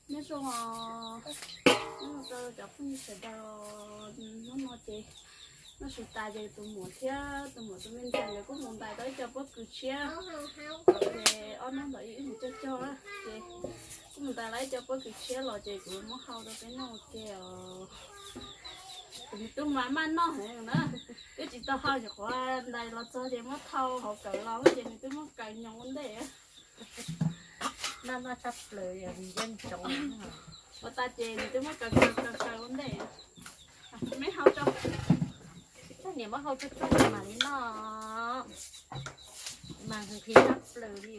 Nyob zoo os, nyob zoo rau cov phooj ywg sawv daws. Hnub no ces noj su tas ces tus muam thiab tus muam tus me ntxhais nkawd kuj mus ntais tau ib co pob kws tshiab. Ces ob hnub ntawd wb mus cog cog ces kuj mus ntais tau ib co pob kws tshiab los ces kuv muab hau rau peb noj ua ke os. Kuv me tub mas maj noj heev na, twb tsis tau hau, nyuam qhuav ntais los txog ces muab thau hauv kawm los ces nws twb muab kaw nyoos ua ntej. Noj noj tshaj plaws, nco ntsoov. Ua tas ces nws twb muab kaw kaw kaw kaw ua ntej. Me hau tso. Niam muab hau tso tso mam li noj. Mas nqhis tshaj plaws li.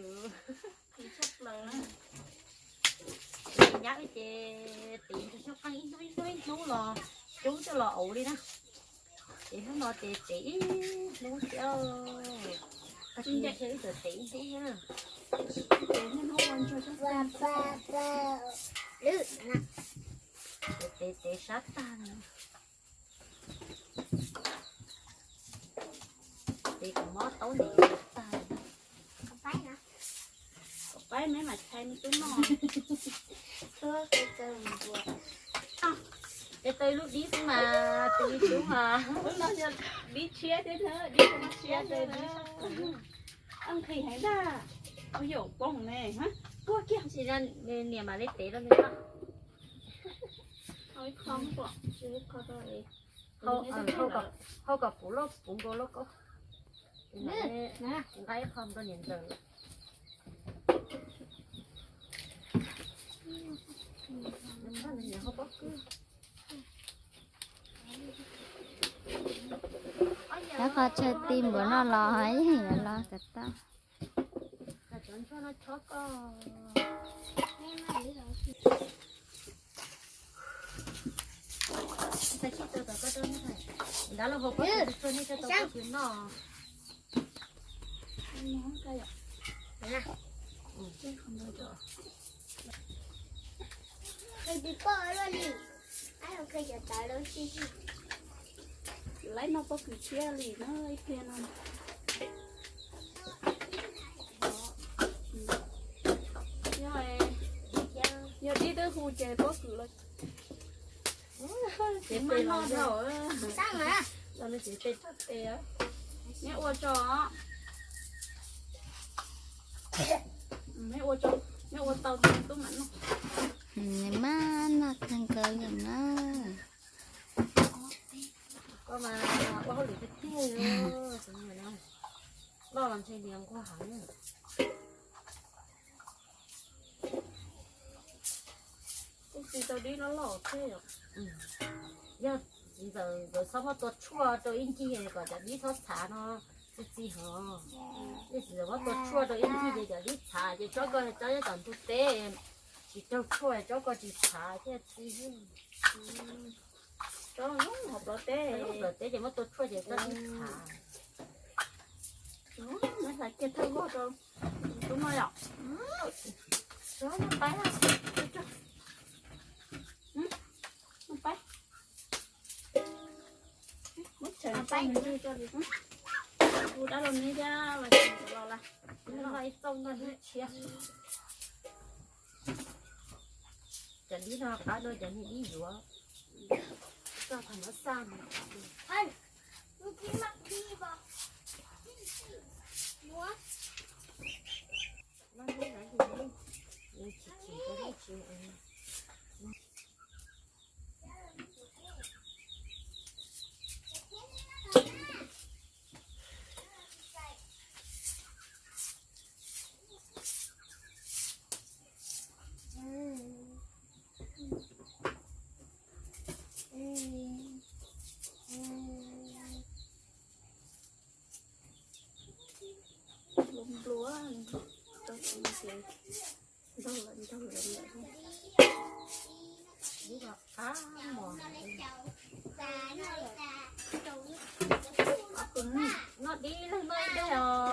Nqhis tshaj plaws. Nyab ces tev ntsis xyoob qeej ib hnub ib hnub ib hnub los coob coj los auv li na. Ces hnub no ces tev ib hnub thiab. Tag kis thiab wb txawm tev ib hnub thiab na. Tev tev sab tag li. Ces kuv mob taub ntim tag. Kom paib meb mam chais me tub noj. Ces tau lub dib xwb mas tus li tub mas. Lub no yog dib tshiab thiab, dib tshiab thiab. Nqhis heev ntag. Ua yaum poob ne, tuag kiag. Tab sis niam mam li tev rau nws noj. Hau kom puv loj puv nkaus loj koj. Nqa ib qho rau niam ntxawm. Tab qhov tsawg ti npaum no los los kom tau. Nrad los hauv pob kws tsuag nej coj tau pob kws noj. Laib noj pob kws tshiab li na ib pliag no. Yog dib twb hu ces pob kws los. Ces maj noj dhau. Los nws tsev tes txog tes. Neb ua tso. Neb ua tso, neb ua tau tub mam noj. Maj noj kawg nkaus li na. Koj mas ua hauj lwm tiag tiag li. Loj los ntshe niag nquag heev. Kuj txiv tau dib loj loj thiab yom. Yog txiv ntxawm nkawd txhob muab tua tshuaj rau ib ncig kom cov dib txhob txhav no, txiv txiv hov. Yog txiv ntxawm muab tua tshuaj rau ib ncig ces cov dib txhav ces tsob koj tsob nyob tom ntug teb, tsis raug tshuaj tsob koj tsis txhav thiaj txiv. Tsob hauv plawv teb, hauv plawv teb ces muab tua tshuaj ces tsob dib txhav. Neb hlais kiag thawj vog rau tub noj yom. Noj peb, noj peb. Muab tshawb peb ntswg tso li. Kuv dab laug neb thiab los tsis los lawm. Noj ib txooj noj dib tshiab. Cov dib no qab dua cov niag dib yuav txog thaum no xaj mus. Npluav, npluav, nrog lawm, nrog lawm lawm. Dib los qab mos. Noj dib leej noj ib daig os.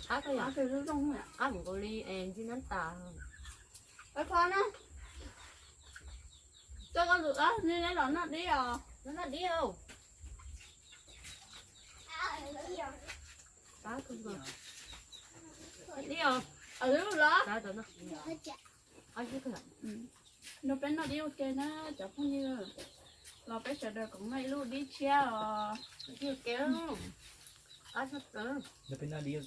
Qab koj yom, qab nkaus li ntsej nab tas. Koj lwm, nej los noj dib os. Noj dib os. Nrog peb noj dib ua ke na cov phooj ywg, los peb sawv daws koom noj ib lub dib tshiab os. Dib ua ke, noj dib,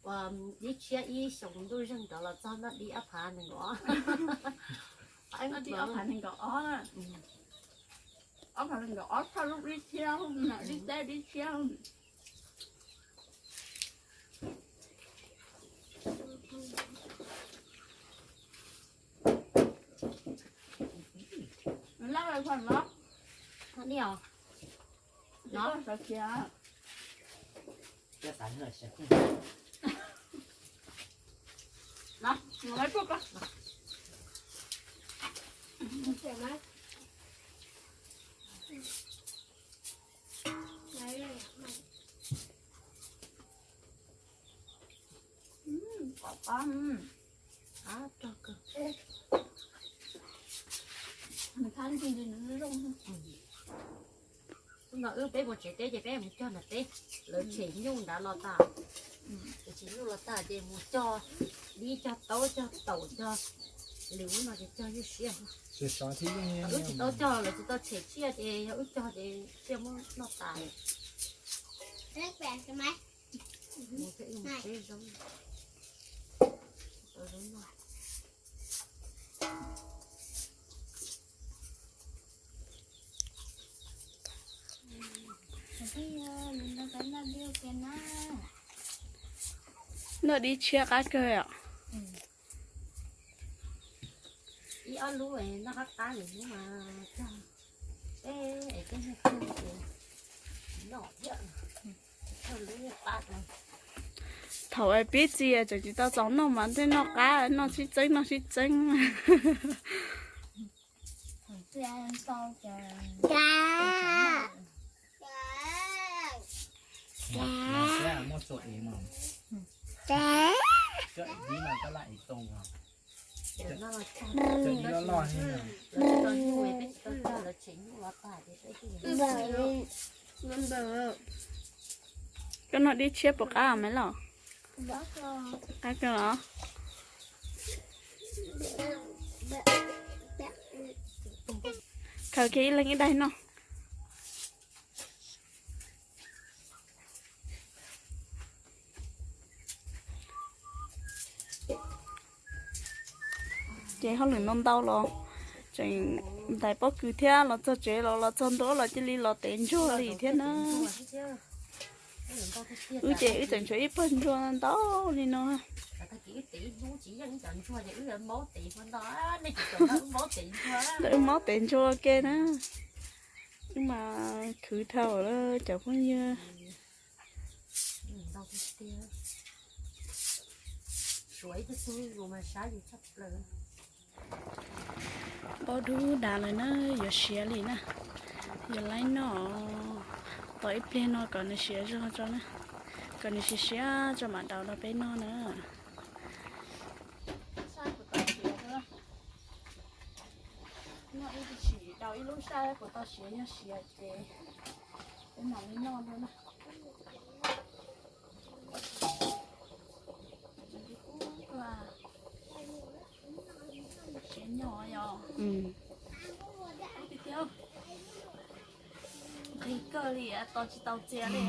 ua dib tshiab ib xyoos ntuj zeeg rov los txog noj dib ob phav nees nkaum ob. Noj dib ob phav nees nkaum ob, ob phav nees nkaum ob thawj lub dib tshiab, dib teb dib tshiab. Hnub no wb peb mus tsev teb ces peb mus cog nram teb, lawv tshem nyuj nrad los tas. Lawv tshem nyuj los tas ces mus cog dib cog taub cog taum cog lwm ub no ces cog nyuj siab. Wb tsis tau cog, lawv tsis tau tshem tsiaj ces yog wb cog ces tsiaj muab noj tas. Noj dib tshiab qab kawg os. Ib ob lub noj qab qab lwm hnub mas cog, peb es peb noj cog ces noj thiab. Thaum pib txias tseem tsis tau txaus noj mas tej noj qab noj sib txeeb noj sib txeeb. Koj noj dib tshiab puas qab me los? Qab kawg los? Khaws kiag ib leeg ib daim noj. Ces hauj lwm ntau ntau los tseem ntais pob kws thiab los txog tsev los los txog ntua los cia li los tev ntsuag li thiab na. Wb ces wb tseem tshuav ib pawg ntsuag ntau li no. Ntawm wb maub tev ntsuag ke na. Wb mas khwv dhau lawm cov phooj ywg. Npau dub dav lawm na, yuav siav li na. Yuav laib noj, tos ib pliag no kom nws siav zog tso na, kom nws siav siav tso mam daus rau peb noj na. Noj ib sim daus ib lub sab puas tau siav, yog siav ces peb mam li noj dua na. Siav nyom yom. Nqhis kawg li, tos tsis tau txias li.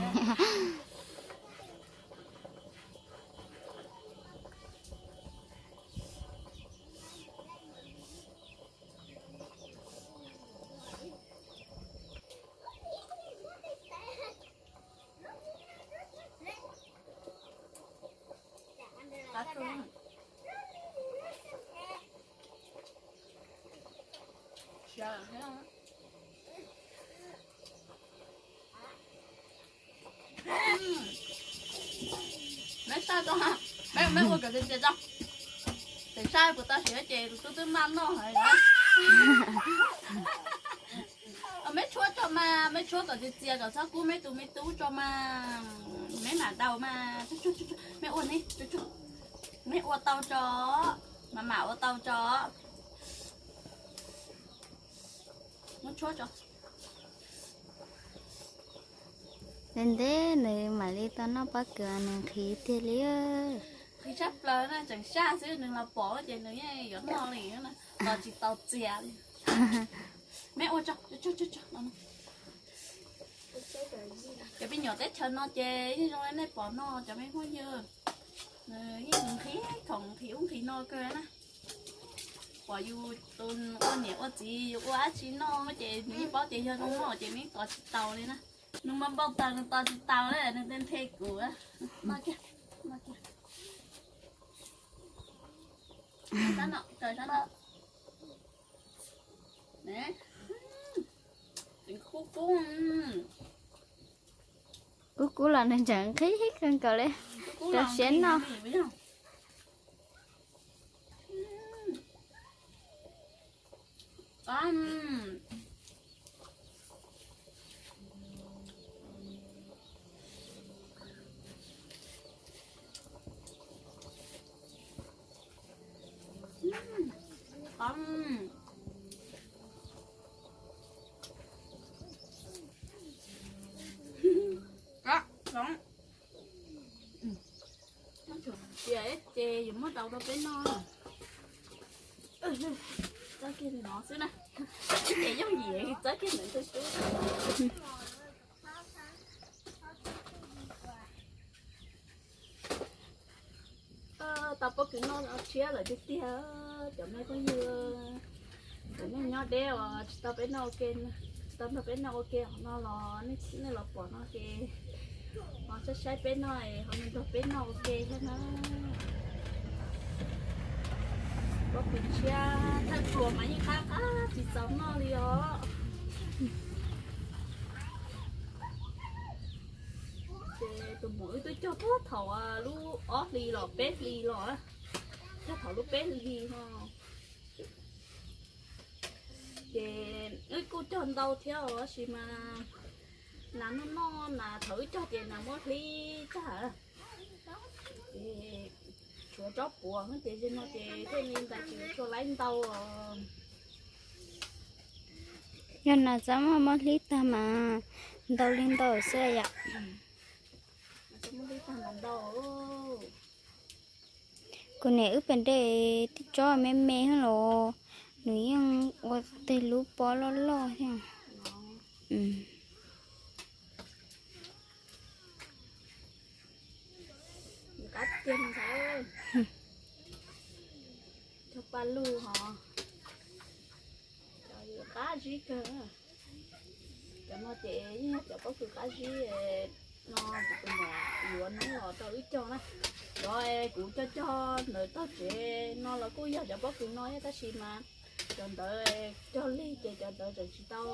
Meb saib tso, meb ua kom txias txias tso. Tes saib puas tau siav ces tus tub twb maj noj heev. Meb tshuab tso mas, meb tshuab kom txias txias kom txhob kub meb tus me tub tso mas. Meb mam daus mas. Meb ua ne, meb ua tau tso, mam mam ua tau tso. Muab tshuab tso. Ntev ntev nws mam li tau noj pob kws, nws nqhis tiag li. Nqhis tshaj plaws na, tseem saj xwb, nws los pom ces nws yeej yuav noj li na, tos tsis tau txias li. Me ua tso, tso, tso, tso. Cov me nyuam teb chaws no ces yeej zoo li nej pom no cov me phooj ywg, nws yeej nqhis khoom nqhis ub nqhis no kawg na. Pom yus tus ua niam ua txiv yus ua dab tsi noj ces nws yeej paub tias yog zoo noj ces nws yeej tos tsis tau li na. Nws mas npau taws nws tos tsis tau li, nws nthe nthe kuv. Noj kiag, noj kiag. Sab no, raws sab no. Kub kub, kub kub los nws tseem nqhis kawg nkaus li, rau siab noj. Tias ces yus muab rau rau peb noj. Txawb kiag no xwb na, ces yooj yim txawb kiag ntawd xwb. Tau pob kws noj tshiab lawm tiag tiag, cov me phooj ywg. Kuv nej nyob deb uas tsis tau peb noj ua ke, tsis tau nrog peb noj ua ke hov no los nej los pom no ces ho saib saib peb noj es ho nrog peb noj ua ke thiab na. Pob kws tshiab thawj pluas mas yeej qab qab tsis txaus noj li os. Ces tus muam wb twb cog puag thaum lub ob hlis los peb hlis los, cog thaum lub peb hlis no. Ces wb kuj cog ntau thiab os, tab sis mas nas noj noj nas thaum wb cog ces nas muab hlib tag. Ces tshuav tsob puav ces zaum no ces thiaj li ntais tsis tshua laib ntau os. Yog nas txhob muab muab hlib tag mas ntau li ntau xwb yom. Kuv niam wb pem dej tib tsob me me los nws yeej ua tej lub pob loj loj thiab. Qab tiag ntxhais. Cog paj lug hos. Cov qab zib kawg. Cov no ces yeej yog cov pob kws qab zib no, kuv tus muam yuav hnub los rau wb cog na. Cov kuv cog cog ntawd tog tsev no los kuj yog cov pob kws no thiab, tab sis mas cov ntawd cog lig ces cov ntawd tseem tsis tau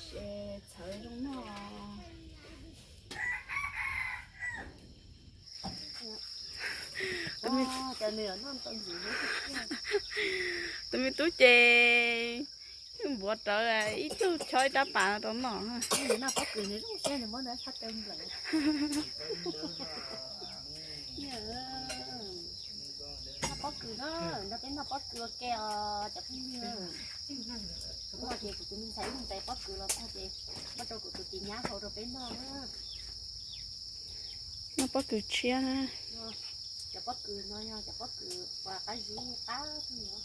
txhawv zoo noj. Tus me tub ces nvuav rawv ib tug chob ib rab pas no rau noj. Noj pob kws na, nrog peb noj pob kws ua ke os cov phooj ywg. Hnub no ces kuv tus me ntxhais wb mus tais pob kws los tag ces muab rau kuv tus txiv nyab hau rau peb noj na. Noj pob kws tshiab na. Cov pob kws no yog cov pob kws uas qab zib qab kawg no.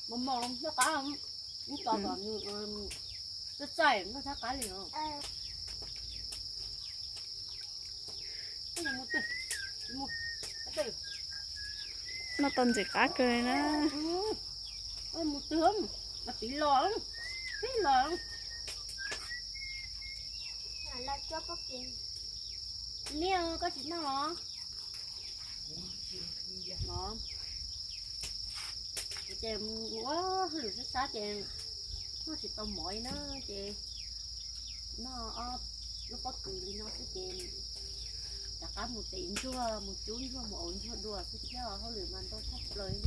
Mos mos thiab qab, ib co kom nws txaij txaij noj thiab qab li os. Noj tau ntxim qab kawg li na. Mus twg, mas piv los, pib los. Niaj koj tsis noj los? Ces ua hauj lwm sab sab ces noj tsis tau mov li na, ces noj ob lub pob kws li no xwb ces rov qab mus tes ntsuag, mus cub ntsuag, mus auv ntsuag dua xwb thiab, hauj lwm mas ntau tshaj plaws li.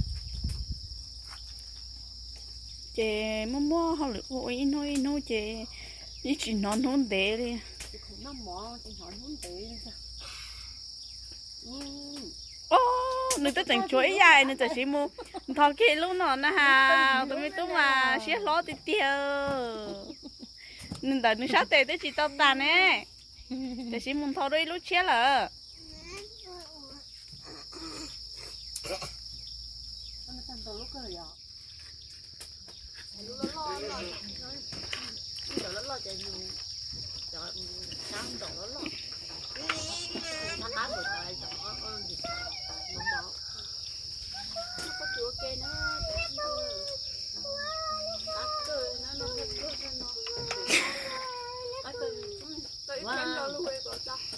Ces muaj muaj hauj lwm ua ua ib hnub ib hnub ces yeej tsis hnov hnub ntev li. Tsis khoom noj mov ces hnov hnub ntev li ntag. Nws twb tseem tshuav ib yam, nws txawm siv mus nthos kiag lub no na has, tus me tub mas siab hlob tiag tiag. Nws ntawm nws sab tes twb tsis tau tas ne, tiam sis mus nthos dua ib lub tshiab lawm.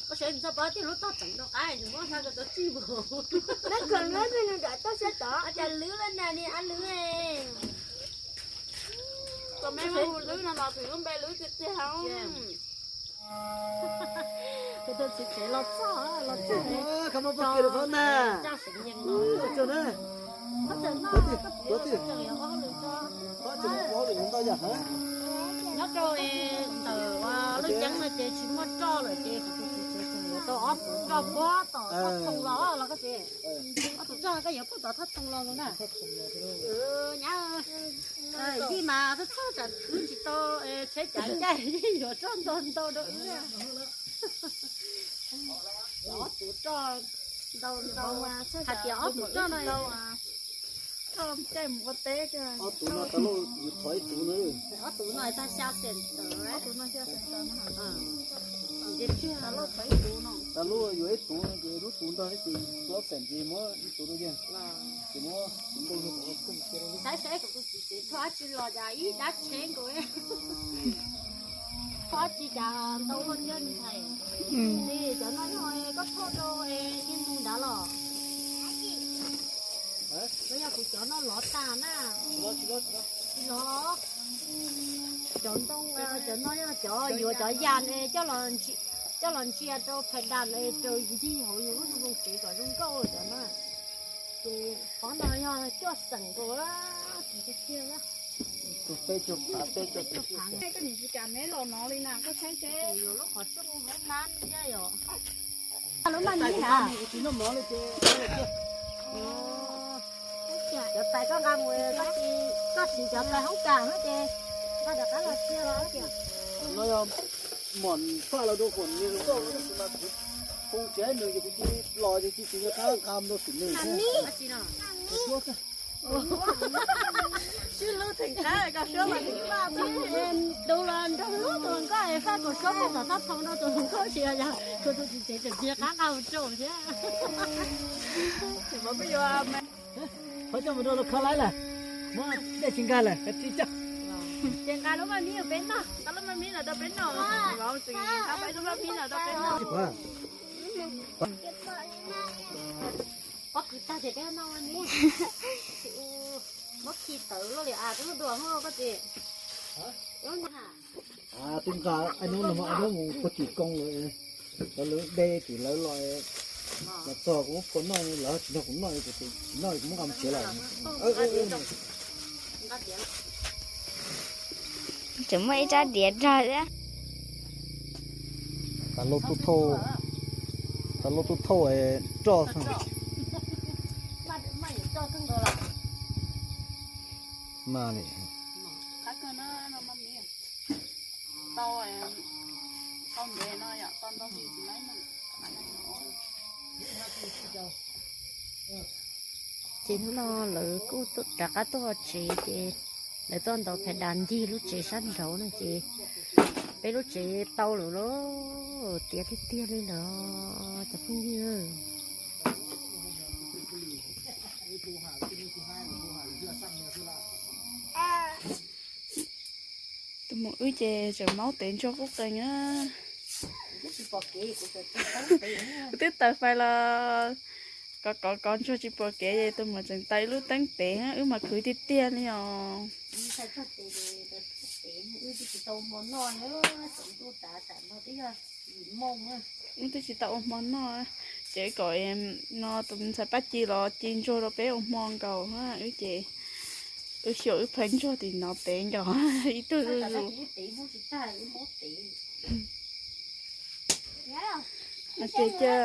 Koj saib txog pab tij lub tog teem rau qab nws muab xa ko tau txij mus. Neb kawm neb peb nws dam toj siab tod. Cas lwb lawm na ni ab lwb. Kom me hu lwb no los phim lub npe lwb tiag tiag. Kuv tus txiv tsev los txog los txog. Nyob rau ntawm lub ceeb no ces tsis muaj roj lawm ces kuv tus txiv tsev tseem yuav tau ob tug roj puag tom thaj thoo los los koj txiv. Ob tug roj koj yuav puag tom thaj thoo los na. Nyab, yij mas txhob txhob tsam wb tsis tau tsheb cav caij, yij yuav roj ntau ntau rau wb. Ob tug roj ntau ntau, hais tias ob tug roj no roj caij mus ua teb. Ob tug no tau lauj, yus thov ib tug no. Ob tug no tag xya xees tawm. Ob tug no xya xees tawm no. Tag lauj, yuav ib tug, lub tug ntog ces plaub xees ces muab ib tug rau yawg. Ces muab tus ntoo rau. Saib saib kuv tus txiv tsev thauj dab tsi los cas ib dab tsheb nkaus. Thauj dab tsi cas ntau luaj thiab ntxhais. Cov no yog koj thauj rau niaj hnub nrad los? Los yog kuv cov no lov tag na? Tsis lov. Cov ntoo, cov no yog cov yuav cov yas coj los ntsia rau phais das raws ncig hauv yus lub npoo tsev kom zoo nkauj cov no. Ces qhov no yog cuaj xeem nkaus. Tus peb caug phav, peb caug phav. Koj nim tsis kam neb los no li na, koj saib seb. Yuav lub qhov rooj hauv lab thiab yom. Lub maj mib na. Cov tais koj nqa mus, koj siv cov tais hoob kas xwb ces nqa rov qab los cia los tias. No yog mom faj los rau huam nws zoo nkauj tab sis mas kuv phooj tsev nws ces kuv cia los ces cia tsis nqa qab nqa mus rau tim nws. Sib hlub theem qab kom suab mas tsis faj thiab. Tus los nrog hlub tus hluas nkauj es faj kom suab faj tom thab thoo rau tus hluas nkauj tsis yog, kuv tus txiv tsev tseem cia qab nqa mus rau thiab. Qhov coj mus rau lawv kho laib lawm, muab dej tsis nkag lawm, kav tsij coj. Ces nqa lub maj mib rau peb noj, nqa lub maj mib los rau peb noj, tseem nqa lub maj mib los rau peb noj. Pob kws tag ces peb noj maj mib. Muab khi tawv luaj li as, twb dua hub koj txiv. Twb nqa, ai hnub no ai hnub mus puag tim koo lawm, lawv de tim lawv los, los txog kuv muab phua noj, lawv tsis nrog kuv noj, tsis noj kuv muab nqa mus tsev lawm. Tseem muaj ib rab diav rog thiab. Tas lauj tub thauj, tas lauj tub thauj roj xwb. Mas li. Ces hnub no lawv kuj rov qab tuaj tsev ces lawv tuaj ntaus phais das ncig lub tsev sab nraud no ces peb lub tsev tau lawm lauj, tiav tiag tiag li lawm cov phooj ywg. Tus muam wb ces tseem maub tev ntsuag qub qees na. Kuv twb taws fais los kov kov kov ntsuag tsis pom kev ces tus muam tseem taws ib lub teeb tev, wb mas khwv tiag tiag li os. Wb twb tsis tau ua hmo noj, ces kom no tus ntxhais Paj Ci los ci ntsuag rau peb ua hmo nkaus, wb ces wb xyaum wb phais ntsuag tim no tev nkaus ib tug zuj zus. Ces cia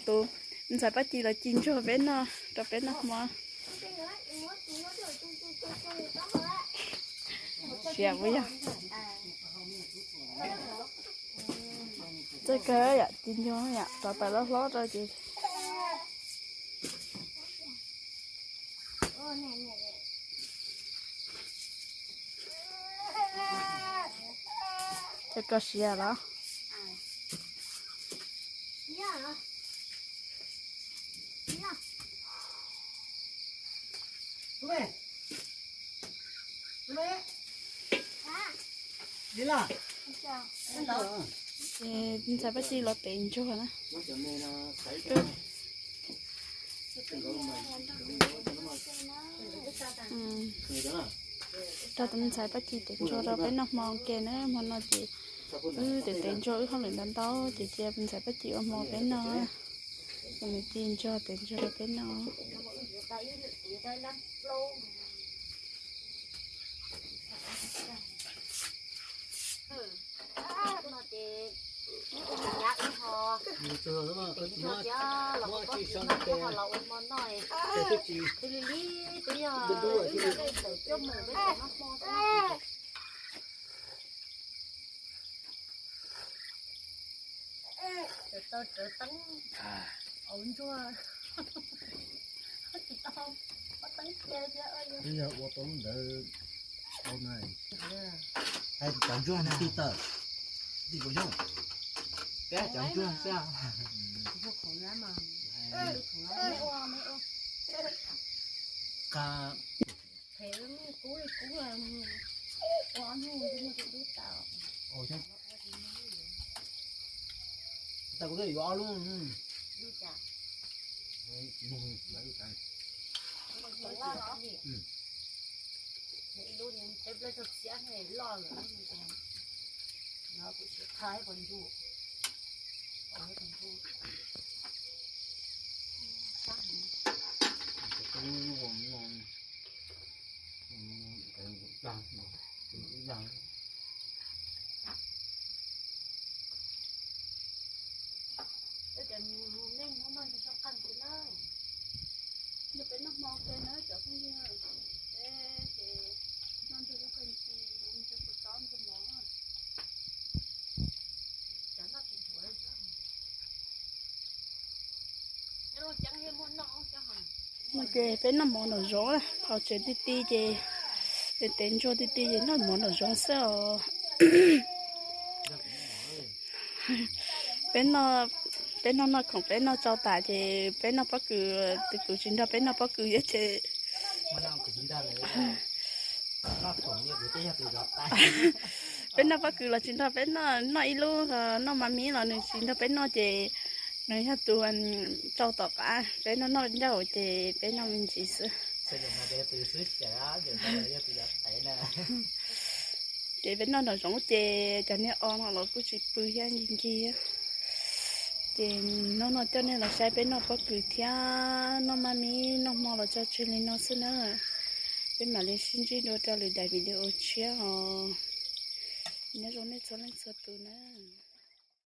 tus ntxhais Paj Ci los ci ntsuag peb noj rau peb noj hmo. Siab puas yog? Txawj kawg yom, ci ntsuag yom, rov tawm loj hlob rau ces cov ko siav los. Ntxhais Paj Ci los tev ntsuag na. Rau tus me ntxhais Paj Ci tev ntsuag rau peb noj hmo ke na, hmo no ces wb tev tev ntsuag wb hauj lwm ntau ntau ces cia tus ntxhais Paj Ci ua hmo peb noj, ces nws ci ntsuag tev ntsuag rau peb noj. Tawm teeb au ntsuag, tsis tau, teeb cia thiab. Twb yog ua tau lub ntawd, hais cov ntsuag tij tawm, tij kuv xyoob, peb cov ntsuag xwb. Tau kuv twb yuav ob lub. No ces peb noj mov nraum zoov, hauv tsev ti ti ces, tev ntsuag ti ti ces noj mov nraum zoov xwb os. Peb noj, peb noj noj khoom peb noj tsau tas ces peb noj pob kws, tus kuv tsis nrog peb noj pob kws thiab ces peb noj pob kws los tsis nrog peb noj, noj ib lub, noj ma mib los nws tsis nrog peb noj ces nws yog tus tsau tom qab, peb noj noj ncauj ces peb noj me ntsis xwb. Ces peb noj nraum zoov ces cov niag os no los kuj tsis pw thiab, ncig ncig. Ces hnub no coj nej los saib peb noj pob kws thiab noj ma mib noj hmo los tso tseg li no xwb na. Peb mam li sib ntsib dua rau lwm daim video tshiab os. Nyob zoo nej txhua leej txhua tus na.